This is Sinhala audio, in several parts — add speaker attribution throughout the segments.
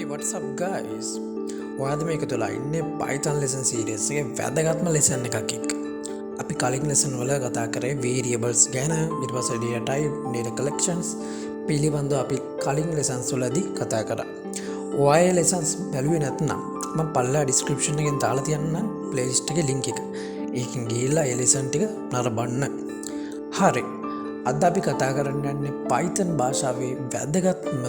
Speaker 1: What's up guys? ඔයාද මේක තුලා ඉන්නේ Python lesson series එකේ වැදගත්ම lesson එකක් එක්ක. අපි කලින් lesson වල කතා කරේ variables ගැන, ඊට පස්සේ data type, data collections පිළිබඳව අපි කලින් lessons වලදී කතා කරා. ඔයා ඒ lessons බැලුවේ නැත්නම් මම පල්ලා description එකෙන් දාලා තියන්නම් playlist එකේ link එක. ඒකෙන් ගිහිල්ලා ඒ lesson ටික නරඹන්න. හරි. අද අපි කතා කරන්න යන්නේ Python භාෂාවේ වැදගත්ම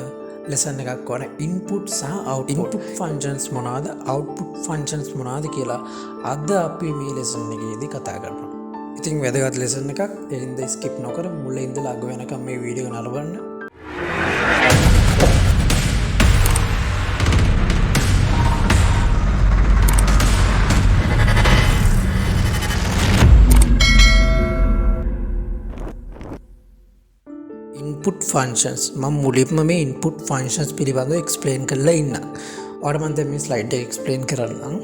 Speaker 1: ලෙසන් එකක් වන ඉන්පුට් සහ අවුට්පුට්. ඉන්පුට් ෆන්ක්ෂන්ස් මොනවාද, අවුට්පුට් ෆන්ක්ෂන්ස් මොනවාද කියලා අද අපි මේ ලෙසන් එකේදී කතා කරනවා. ඉතින් වැදගත් ලෙසන් එකක්. ඒ හින්දා ස්කිප් නොකර මුල ඉඳලා අග වෙනකම් මේ වීඩියෝ එක නරඹන්න. ඉන්පුට් ෆන්ක්ෂන්ස් මම මුලින්ම මේ ඉන්පුට් ෆන්ක්ෂන්ස් පිළිබඳව එක්ස්ප්ලේන් කරලා ඉන්නම්. ඔයාලට මම දැන් මේ ස්ලයිඩ් එක එක්ස්ප්ලේන් කරන්නම්.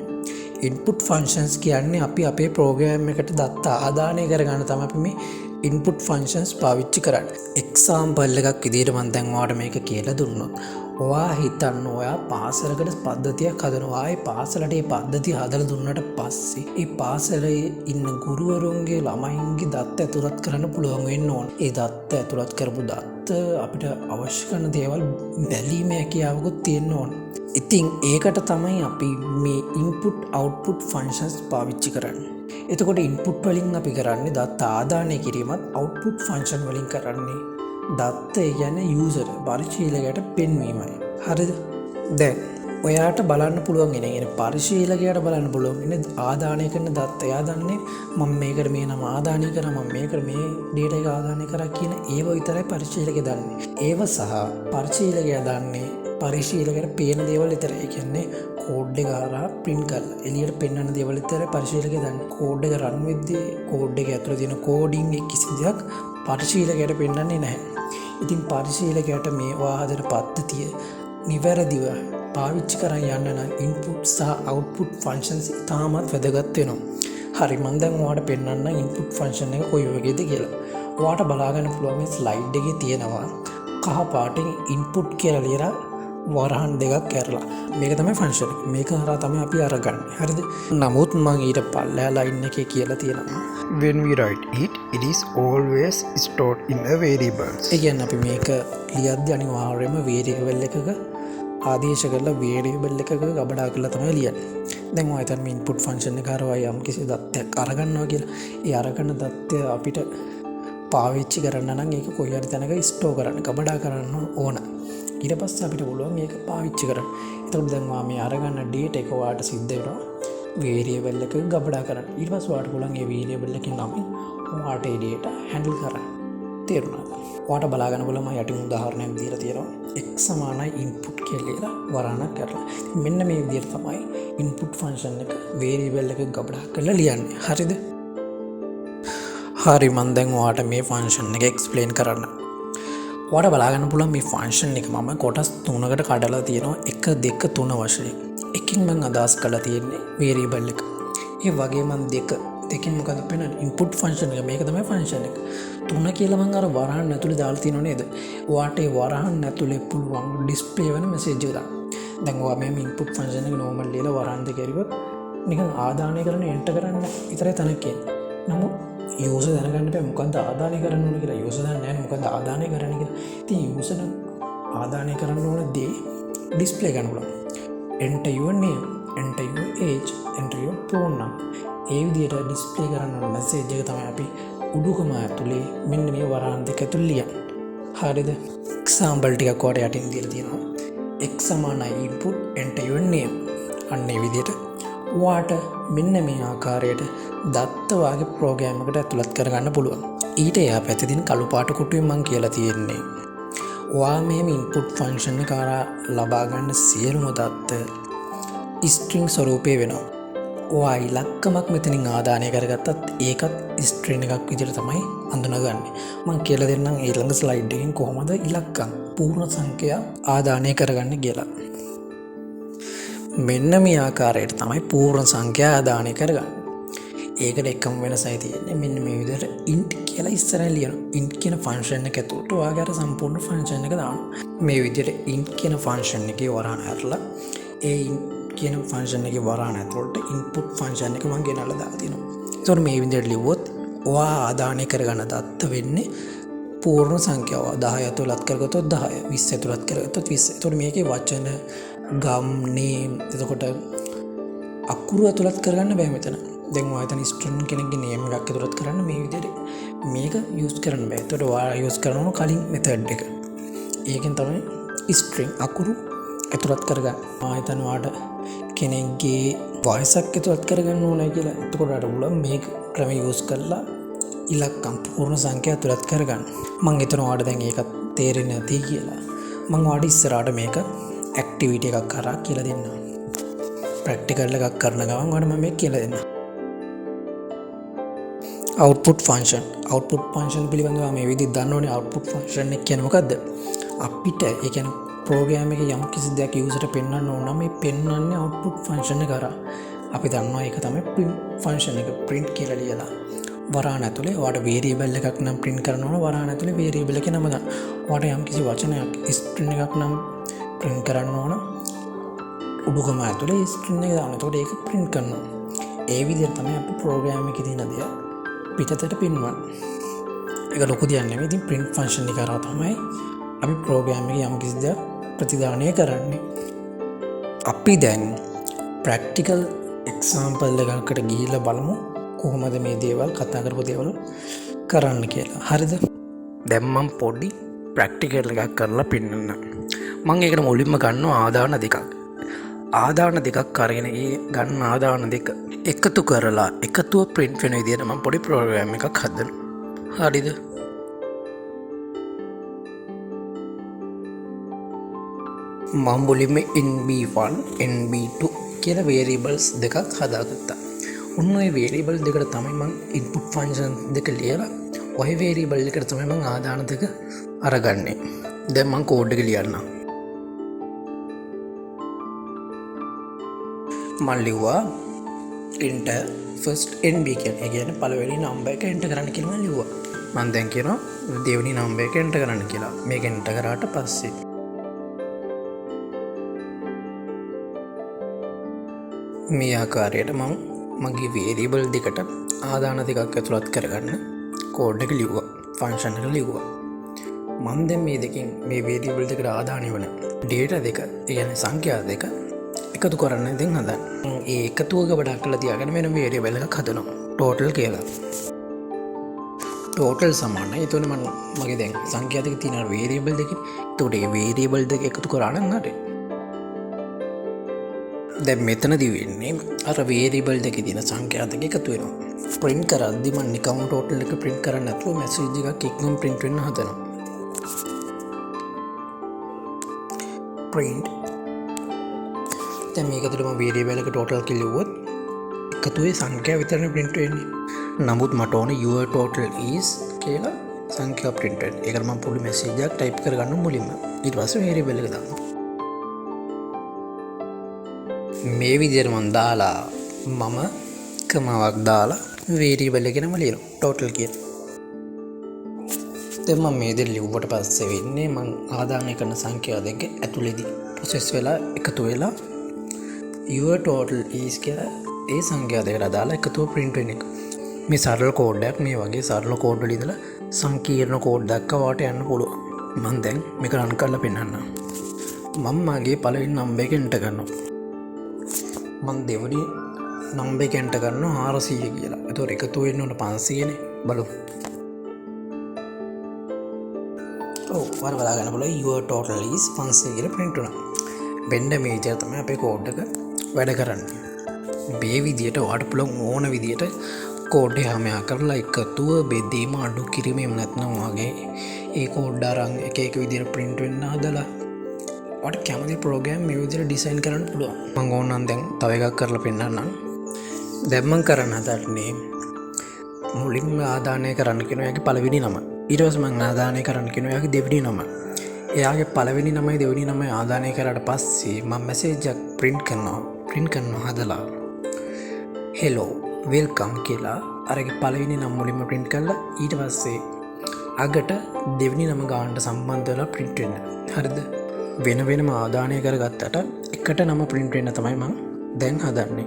Speaker 1: ඉන්පුට් ෆන්ක්ෂන්ස් කියන්නේ අපි අපේ ප්‍රෝග්‍රෑම් එකට දත්ත ආදානය කරගන්න තමයි අපි මේ ඉන්පුට් ෆන්ක්ෂන්ස් පාවිච්චි කරන්නේ. එක්සාම්පල් එකක් විදිහට මම දැන් ඔයාලට මේක කියලා දුන්නොත් ඔයා හිතන්න ඔයා පාසලකට පද්ධතියක් හදනවා. ඒ පාසලට ඒ පද්ධතිය හදලා දුන්නට පස්සේ ඒ පාසලේ ඉන්න ගුරුවරුන්ගේ ළමයින්ගේ දත්ත ඇතුළත් කරන්න පුළුවන් වෙන්න ඕන. ඒ දත්ත ඇතුළත් කරපු දත්ත අපිට අවශ්‍ය කරන දේවල් බැලීමේ හැකියාවකුත් තියෙන්න ඕන. ඉතින් ඒකට තමයි අපි මේ ඉන්පුට් අවුට්පුට් ෆන්ක්ෂන්ස් පාවිච්චි කරන්නේ. එතකොට ඉන්පුට් වලින් අපි කරන්නේ දත්ත ආදානය කිරීමත්, අවුට්පුට් ෆන්ක්ෂන් වලින් කරන්නේ දත්ත ඒ කියන්නේ යූසර් පරිශීලකයට පෙන්වීමයි. හරිද? දැන් ඔයාට බලන්න පුළුවන් එන කියන්නේ පරිශීලකයට බලන්න පුළුවන් එන ආදානය කරන දත්ත. එයා දන්නේ මම මේකට මේ නම ආදානය කරා, මම මේකට මේ ඩේටා එක ආදානය කරා කියන ඒව විතරයි පරිශීලකයා දන්නේ. ඒව සහ පරිශීලකයා දන්නේ පරිශීලකයට පේන දේවල් විතරයි. ඒ කියන්නේ කෝඩ් එක හරහා ප්‍රින්ට් කරලා එළියට පෙන්වන දේවල් විතරයි පරිශීලකයා දන්නේ. කෝඩ් එක රන් වෙද්දී කෝඩ් එක ඇතුලේ තියෙන කෝඩින් එක කිසි දෙයක් පරිශීලකයට පෙන්වන්නේ නැහැ. ඉතින් පරිශීලකයට මේ ඔයා හදන පද්ධතිය නිවැරදිව පාවිච්චි කරන් යන්න නම් ඉන්පුට් සහ අවුට්පුට් ෆන්ක්ෂන්ස් ඉතාමත් වැදගත් වෙනවා. හරි, මම දැන් ඔයාලට පෙන්වන්නම් ඉන්පුට් ෆන්ක්ෂන් එක කොයි වගේද කියලා. ඔයාලට බලා ගන්න පුළුවන් මේ ස්ලයිඩ් එකේ තියෙනවා කහ පාටින් ඉන්පුට් කියලා ලියලා වරහන් දෙකක් ඇරලා. මේක තමයි ෆන්ක්ෂන් එක. මේක හරහා තමයි අපි අරගන්නේ. හරිද? නමුත් මං ඊට පල්ලෙහා ලයින් එකේ කියලා තියෙනවා
Speaker 2: When we write it, it is always stored in a variables.
Speaker 1: ඒ කියන්නේ අපි මේක ලියද්දි අනිවාර්යයෙන්ම වේරියබල් එකක ආදේශ කරලා වේරියබල් එකක ගබඩා කරලා තමයි ලියන්නේ. දැන් ඔය හිතන්න මේ ඉන්පුට් ෆන්ක්ෂන් එක හරහා යම් කිසි දත්තයක් අරගන්නවා කියලා. ඒ අරගන්න දත්තය අපිට පාවිච්චි කරන්න නම් ඒක කොහේ හරි තැනක ස්ටෝර් කරන්න, ගබඩා කරන්න ඕන. ඊට පස්සේ අපිට පුළුවන් මේක පාවිච්චි කරන්න. එතකොට දැන් ඔයා මේ අරගන්න ඩේටා එක ඔයාට සිද්ධ වෙනවා වේරියබල් එකක ගබඩා කරන්න. ඊට පස්සේ ඔයාට පුළුවන් ඒ වේරියබල් එකෙන් නමින් ඔයාට ඒ ඩේටා හැන්ඩල් කරන්න. තේරුණාද? ඔයාට බලා ගන්න පුළුවන් මම යටින් උදාහරණයක් දීලා තියෙනවා. x සමානයි ඉන්පුට් කියලා ලියලා වරහණක් කරලා. මෙන්න මේ විදිහට තමයි ඉන්පුට් ෆන්ක්ෂන් එක වේරියබල් එකක ගබඩා කරලා ලියන්නේ. හරිද? හරි, මම දැන් ඔයාට මේ ෆන්ක්ෂන් එක එක්ස්ප්ලේන් කරන්න. ඔයාට බලා ගන්න පුළුවන් මේ ෆන්ක්ෂන් එක මම කොටස් තුනකට කඩලා තියෙනවා. 1 2 3 වශයෙන්. එකකින් මම අදහස් කරලා තියෙන්නේ වේරියබල් එක. ඒ වගේම මම දෙකෙන් මොකද පෙන්වන්නේ? ඉන්පුට් ෆන්ක්ෂන් එක. මේක තමයි ෆන්ක්ෂන් එක. 3 කියලා මම අර වරහන් ඇතුලේ දාලා තියෙනව නේද? ඔයාට ඒ වරහන් ඇතුලේ පුළුවන් ඩිස්ප්ලේ වෙන මැසේජ් එක දාන්න. දැන් ඔයා මෙහෙම ඉන්පුට් ෆන්ක්ෂන් එක නෝමල් ලියලා වරහන් දෙක ඇරියොත් නිකන් ආදානය කරන එන්ටර් කරන්න විතරයි තැනක් එන්නේ. නමුත් යූසර් දැනගන්න බෑ මොකද්ද ආදානය කරන්න ඕන කියලා. යූසර් දන්නේ නැහැ මොකද්ද ආදානය කරන්න කියලා. ඉතින් යූසර් නම් ආදානය කරන්න ඕන දේ ඩිස්ප්ලේ කරන්න පුළුවන්. Enter your name, enter your age, enter your phone number. ඒ විදිහට ඩිස්ප්ලේ කරන්න ඕන මැසේජ් එක තමයි අපි උඩුකම ඇතුලේ මෙන්න මේ වරහන් දෙක ඇතුලේ ලියන්නේ. හරිද? එක්සාම්පල් ටිකක් ඔයාලට යටින් දීලා තියෙනවා. x සමානයි input, enter your name. අන්න ඒ විදිහට ඔයාට මෙන්න මේ ආකාරයට දත්ත වාගේ ප්‍රෝග්‍රෑම් එකට ඇතුළත් කරගන්න පුළුවන්. ඊට එහා පැත්තේ තියෙන කළු පාට කොටුවෙන් මං කියලා තියෙන්නේ ඔයා මෙහෙම ඉන්පුට් ෆන්ක්ෂන් එක හරහා ලබා ගන්න සියලුම දත්ත ස්ට්‍රින්ග් ස්වරූපේ වෙනවා. ඔයා ඉලක්කමක් මෙතනින් ආදානය කරගත්තත් ඒකත් ස්ට්‍රින්ග් එකක් විදිහට තමයි අඳුනගන්නේ. මං කියලා දෙන්නම් ඊළඟ ස්ලයිඩ් එකෙන් කොහොමද ඉලක්කම් පූර්ණ සංඛ්‍යා ආදානය කරගන්නේ කියලා. මෙන්න මේ ආකාරයට තමයි පූර්ණ සංඛ්‍යා ආදානය කරගන්නේ. ඒකට එකම වෙනසයි තියෙන්නේ මෙන්න මේ විදිහට int කියලා ඉස්සරහින් ලියනවා. int කියන ෆන්ක්ෂන් එක ඇතුළට ඔයාගේ අර සම්පූර්ණ ෆන්ක්ෂන් එක දානවා. මේ විදිහට int කියන ෆන්ක්ෂන් එකේ වරහන් ඇරලා ඒ int කියන ෆන්ක්ෂන් එකේ වරහන් ඇතුළට input function එක මම ගෙනල්ලා දාලා තියෙනවා. ඒතකොට මේ විදිහට ලිව්වොත් ඔයා ආදානය කරගන්න දත්ත වෙන්නේ පූර්ණ සංඛ්‍යාව. 10 ඇතුළත් කරගත්තොත් 10, 20 ඇතුළත් කරගත්තොත් 20. ඒතකොට මේකේ වචන, ගම්, නේම්, එතකොට අකුරු ඇතුළත් කරගන්න බෑ මෙතන. දැන් ඔයා හිතන ස්ටුඩන්ට් කෙනෙක්ගේ නේම් එකක් ඇතුළත් කරන්න මේ විදිහට මේක යූස් කරන්න බෑ. ඒතකොට ඔයා යූස් කරන ඕන කලින් මෙතඩ් එක. ඒකෙන් තමයි ස්ට්‍රින්ග් අකුරු ඇතුළත් කරගන්න. ඔයා හිතන ඔයාට කෙනෙක්ගේ වයසක් ඇතුළත් කරගන්න ඕනේ කියලා. එතකොට ඔයාට පුළුවන් මේ ක්‍රමය යූස් කරලා ඉලක්කම් පූර්ණ සංඛ්‍යා ඇතුළත් කරගන්න. මං හිතනවා ඔයාට දැන් ඒකත් තේරෙන්නේ නැති කියලා. මං ඔයාට ඉස්සරහට මේක ඇක්ටිවිටි එකක් කරා කියලා දෙන්නම්. ප්‍රැක්ටිකල් එකක් කරන ගමන් ඔයාට මම මේක කියලා දෙන්නම්. Output function. Output function පිළිබඳව මේ විදිහට දන්න ඕනේ. Output function එක කියන්නේ මොකද්ද? අපිට ඒ කියන්නේ ප්‍රෝග්‍රෑම් එකේ යම් කිසි දෙයක් යූසර්ට පෙන්වන්න ඕන නම් මේ පෙන්වන්නේ output function එක හරහා. අපි දන්නවා ඒක තමයි print function එක. Print කියලා ලියලා වරහන් ඇතුලේ ඔයාට වේරියබල් එකක් නම් print කරන්න ඕන, වරහන් ඇතුලේ වේරියබල් එකේ නම දාන්න. ඔයාට යම් කිසි වචනයක් ස්ට්‍රින්ග් එකක් නම් print කරන්න ඕන, උඩුකම ඇතුලේ ස්ට්‍රින්ග් එක දාන්න. එතකොට ඒක print කරනවා. ඒ විදිහට තමයි අපි ප්‍රෝග්‍රෑම් එකේ තියෙන දේ පිටතට පෙන්වන්නේ. ඒක ලොකු දෙයක් නෙමෙයි. ඉතින් print function එක හරහා තමයි අපි ප්‍රෝග්‍රෑම් එකේ යම් කිසි දෙයක් ප්‍රතිදානය කරන්නේ. අපි දැන් ප්‍රැක්ටිකල් එක්සාම්පල් එකකට ගිහිල්ලා බලමු කොහොමද මේ දේවල් කතා කරපු දේවල් කරන්න කියලා. හරිද? දැන් මම පොඩි ප්‍රැක්ටිකල් එකක් කරලා පෙන්නන්නම්. මං ඒකට මුලින්ම ගන්නවා ආදාන දෙකක්. ආදාන දෙකක් අරගෙන ඒ ගන්න ආදාන දෙක එකතු කරලා එකතුව ප්‍රින්ට් වෙන විදිහට මං පොඩි ප්‍රෝග්‍රෑම් එකක් හදනවා. හරිද? මං මුලින්ම NB1 NB2 කියලා වේරියබල්ස් දෙකක් හදාගත්තා. ඔන්න ඔය වේරියබල් දෙකට තමයි මං ඉන්පුට් ෆන්ක්ෂන් දෙක ලියලා ඔය වේරියබල් එකට තමයි මං ආදාන දෙක අරගන්නේ. දැන් මං කෝඩ් එක ලියන්නම්. මං ලිව්වා enter first NB කියලා. ඒ කියන්නේ පළවෙනි නම්බර් එක එන්ටර් කරන්න කියලා මං ලිව්වා. මං දැන් කියනවා දෙවෙනි නම්බර් එක එන්ටර් කරන්න කියලා. මේක එන්ටර් කරාට පස්සේ මේ ආකාරයට මං මගේ වේරියබල් දෙකට ආදාන දෙකක් ඇතුළත් කරගන්න කෝඩ් එක ලිව්වා, ෆන්ක්ෂන් එක ලිව්වා. මං දැන් මේ දෙකෙන් මේ වේරියබල් දෙකට ආදානය වන ඩේටා දෙක, ඒ කියන්නේ සංඛ්‍යා දෙක එකතු කරන්න දැන් හදන්නේ. මං ඒ එකතුව ගබඩා කරලා තියාගෙන වෙන වේරියබල් එකක් හදනවා ටෝටල් කියලා. ටෝටල් සමානයි. එතකොට මං මගේ දැන් සංඛ්‍යා දෙක තියෙන වේරියබල් දෙකේ. එතකොට මේ වේරියබල් දෙක එකතු කරා නම් හරි. දැන් මෙතනදි වෙන්නේ අර වේරියබල් දෙකේ තියෙන සංඛ්‍යා දෙක එකතු වෙනවා. ප්‍රින්ට් කරද්දි මං නිකම්ම ටෝටල් එක ප්‍රින්ට් කරන්නේ නැතුව මැසේජ් එකක් ඉක්මන් ප්‍රින්ට් වෙන්න හදනවා. ප්‍රින්ට්. දැන් මේක ඇතුළේ මං වේරියබල් එක ටෝටල් කියලා ලිව්වොත් එකතුවේ සංඛ්‍යාව විතරනේ ප්‍රින්ට් වෙන්නේ. නමුත් මට ඕනේ your total is කියලා සංඛ්‍යාව ප්‍රින්ට් වෙන්න. ඒකට මං පොඩි මැසේජ් එකක් ටයිප් කරගන්න මුලින්ම. ඊට පස්සේ වේරියබල් එක දානවා. මේ විදිහට මං දාලා මම කමාවක් දාලා වේරියබල් එක නම ලියනවා ටෝටල් කියලා. දැන් මං මේ විදිහට ලිව්වට පස්සේ වෙන්නේ මං ආදානය කරන සංඛ්‍යා දෙක ඇතුළේදී ප්‍රොසෙස් වෙලා එකතු වෙලා your total is කියලා ඒ සංඛ්‍යා දෙකට අදාළ එකතුව ප්‍රින්ට් වෙන එක. මේ සරල කෝඩ් එකක්. මේ වගේ සරල කෝඩ් වල ඉඳලා සංකීර්ණ කෝඩ් දක්වා ඔයාලට යන්න පුළුවන්. මං දැන් මේක රන් කරලා පෙන්නන්නම්. මං මගේ පළවෙනි නම්බර් එක එන්ටර් කරනවා. මං දෙවෙනි නම්බර් එක එන්ටර් කරනවා 400 කියලා. එතකොට එකතු වෙන්න ඕන 500නේ. බලමු. ඔව්, ඔයාලා බලා ගන්න පුළුවන් your total is 500 කියලා ප්‍රින්ට් වුණා. මෙන්න මේ විදිහට තමයි අපේ කෝඩ් එක වැඩ කරන්නේ. මේ විදිහට ඔයාලට පුළුවන් ඕන විදිහට කෝඩ් එක හැම කරලා එකතුව බෙදීම අඩු කිරීම එහෙම නැත්නම් ඔයාගේ ඒ කෝඩ් අරන් එක එක විදිහට ප්‍රින්ට් වෙන්න හදලා ඔයාලට කැමති ප්‍රෝග්‍රෑම් මේ විදිහට ඩිසයින් කරන්න පුළුවන්. මං ඕනනම් දැන් තව එකක් කරලා පෙන්නන්නම්. දැන් මං කරන්න හදන්නේ මුලින්ම ආදානය කරන්න කියන එයාගේ පළවෙනි නම. ඊට පස්සේ මං ආදානය කරන්න කියන එයාගේ දෙවෙනි නම. එයාගේ පළවෙනි නමයි දෙවෙනි නමයි ආදානය කරාට පස්සේ මං මැසේජ් එකක් ප්‍රින්ට් කරනවා. ප්‍රින්ට් කරනවා හදලා hello Welcome කියලා අරගේ පළවෙනි නම මුලින්ම ප්‍රින්ට් කරලා ඊට පස්සේ අගට දෙවෙනි නම ගානට සම්බන්ධ වෙලා ප්‍රින්ට් වෙන්න. හරිද? වෙන වෙනම ආදානය කරගත්තට එකට නම ප්‍රින්ට් වෙන්න තමයි මං දැන් හදන්නේ.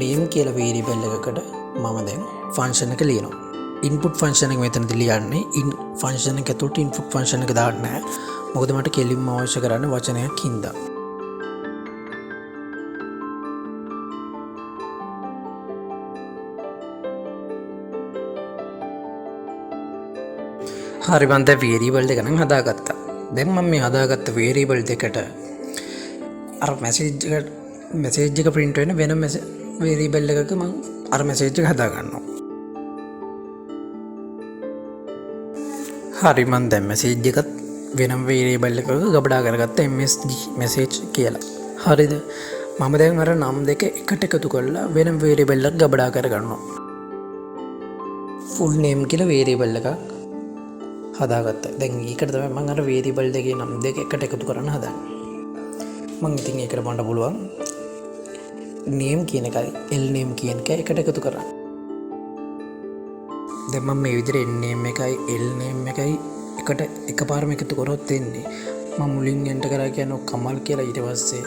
Speaker 1: නේම් කියලා වේරියබල් එකකට මම දැන් ෆන්ක්ෂන් එක ලියනවා. ඉන්පුට් ෆන්ක්ෂන් එක මෙතනදී ලියන්නේ. ඉන් ෆන්ක්ෂන් එක ඇතුළට ඉන්පුට් ෆන්ක්ෂන් එක දාන්න නැහැ. මොකද මට කෙලින්ම අවශ්‍ය කරන්නේ වචනයක් හින්දා. හරි, මං දැන් වේරියබල් දෙක නම් හදාගත්තා. දැන් මම මේ හදාගත්ත වේරියබල් දෙකට අර මැසේජ් එක ප්‍රින්ට් වෙන වෙන වේරියබල් එකක මං අර මැසේජ් එක හදාගන්නවා. හරි, මං දැන් මැසේජ් එකත් වෙනම වේරියබල් එකක ගබඩා කරගත්ත MSG message කියලා. හරිද? මම දැන් අර නම් දෙක එකට එකතු කරලා වෙනම වේරියබල් එකක් ගබඩා කරගන්නවා. ෆුල් නේම් කියලා වේරියබල් එකක් හදාගත්තා. දැන් ඒකට තමයි මං අර වේරියබල් දෙකේ නම් දෙක එකට එකතු කරන්න හදන්නේ. මං ඉතින් ඒකට මට පුළුවන් නේම් කියන එකයි L name කියන එක එකට එකතු කරන්න. දැන් මම මේ විදිහට N name එකයි L name එකයි එකට එකපාරම එකතු කරොත් එන්නේ මම මුලින් එන්ටර් කරා කියන්නකො කමල් කියලා, ඊට පස්සේ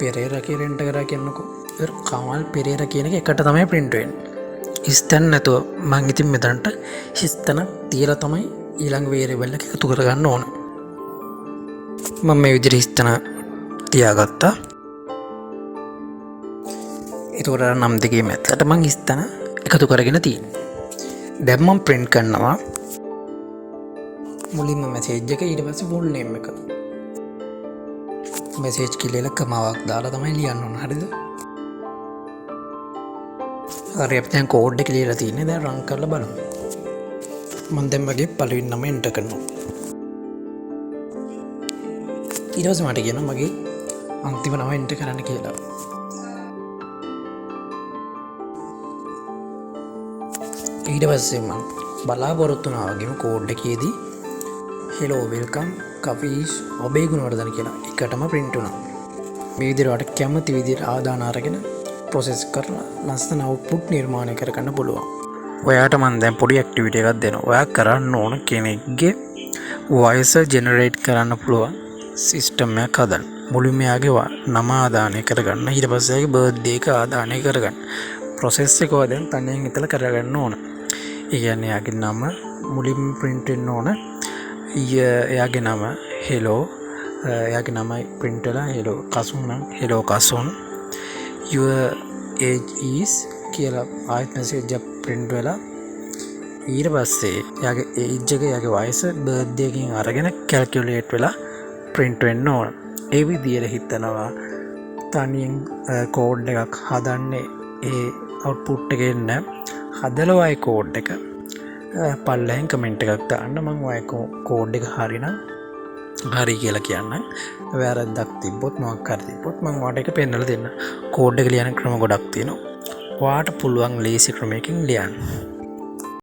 Speaker 1: පෙරේරා කියලා එන්ටර් කරා කියන්නකො. ඒතර කමල් පෙරේරා කියන එක එකට තමයි ප්‍රින්ට් වෙන්නේ. හිස්තැන් නැතුව මං ඉතින් මෙතනට හිස්තැනක් තියලා තමයි ඊළඟ වේරියබල් එක එකතු කරගන්න ඕන. මම මේ විදිහට හිස්තැන තියාගත්තා. එතකොට අර නම් දෙකේ මැද්දට මං හිස්තැන එකතු කරගෙන තියෙන්නේ. දැන් මං ප්‍රින්ට් කරනවා මුලින්ම මැසේජ් එක, ඊට පස්සේ ෆුල් නේම් එක. මැසේජ් කියලා ලියලා කමාවක් දාලා තමයි ලියන්න ඕන. හරිද? හරි, අපි දැන් කෝඩ් එක ලියලා තියෙන්නේ. දැන් රන් කරලා බලමු. මං දැන් මගේ පළවෙනි නම එන්ටර් කරනවා. ඊට පස්සේ මට කියනවා මගේ අන්තිම නම එන්ටර් කරන්න කියලා. ඊට පස්සේ මං බලාපොරොත්තු වුණා වගේම කෝඩ් එකේදී hello welcome කපීෂ් ඔබේ ගුණවර්ධන කියලා එකටම ප්‍රින්ට් වුණා. මේ විදිහට ඔයාලට කැමති විදිහට ආදාන අරගෙන ප්‍රොසෙස් කරලා ලස්සන අවුට්පුට් නිර්මාණය කරගන්න පුළුවන්. ඔයාට මං දැන් පොඩි ඇක්ටිවිටි එකක් දෙනවා. ඔයා කරන්න ඕන කෙනෙක්ගේ වයස ජෙනරේට් කරන්න පුළුවන් සිස්ටම් එකක් හදන්න. මුලින්ම එයාගේ නම ආදානය කරගන්න, ඊට පස්සේ එයාගේ බර්ත්ඩේ එක ආදානය කරගන්න. ප්‍රොසෙස් එක ඔයා දැන් තනියෙන් හිතලා කරගන්න ඕන. ඒ කියන්නේ එයාගේ නම මුලින්ම ප්‍රින්ට් වෙන්න ඕන. එයාගේ නම හෙලෝ, එයාගේ නම ප්‍රින්ට් වෙලා හෙලෝ කසුන් නම් hello Kasun, your age is කියලා ආයෙත් මැසේජ් එකක් ප්‍රින්ට් වෙලා ඊට පස්සේ එයාගේ ඒජ් එක, එයාගේ වයස බර්ත්ඩේ එකෙන් අරගෙන කැල්කියුලේට් වෙලා ප්‍රින්ට් වෙන්න ඕන. ඒ විදියට හිතනවා තනියෙන් කෝඩ් එකක් හදන්නේ ඒ අවුට්පුට් එක එන්න හදලා ඔය කෝඩ් එක පල්ලෙන් කමෙන්ට් එකක් දාන්න. මං ඔය කෝඩ් එක හරිනම් හරි කියලා කියන්නම්. වැරද්දක් තිබ්බොත් මොකක් හරි තිබ්බොත් මං ඔයාලට ඒක පෙන්නලා දෙන්න. කෝඩ් එක ලියන ක්‍රම ගොඩක් තියෙනවා. ඔයාට පුළුවන් ලේසි ක්‍රමයකින් ලියන්න.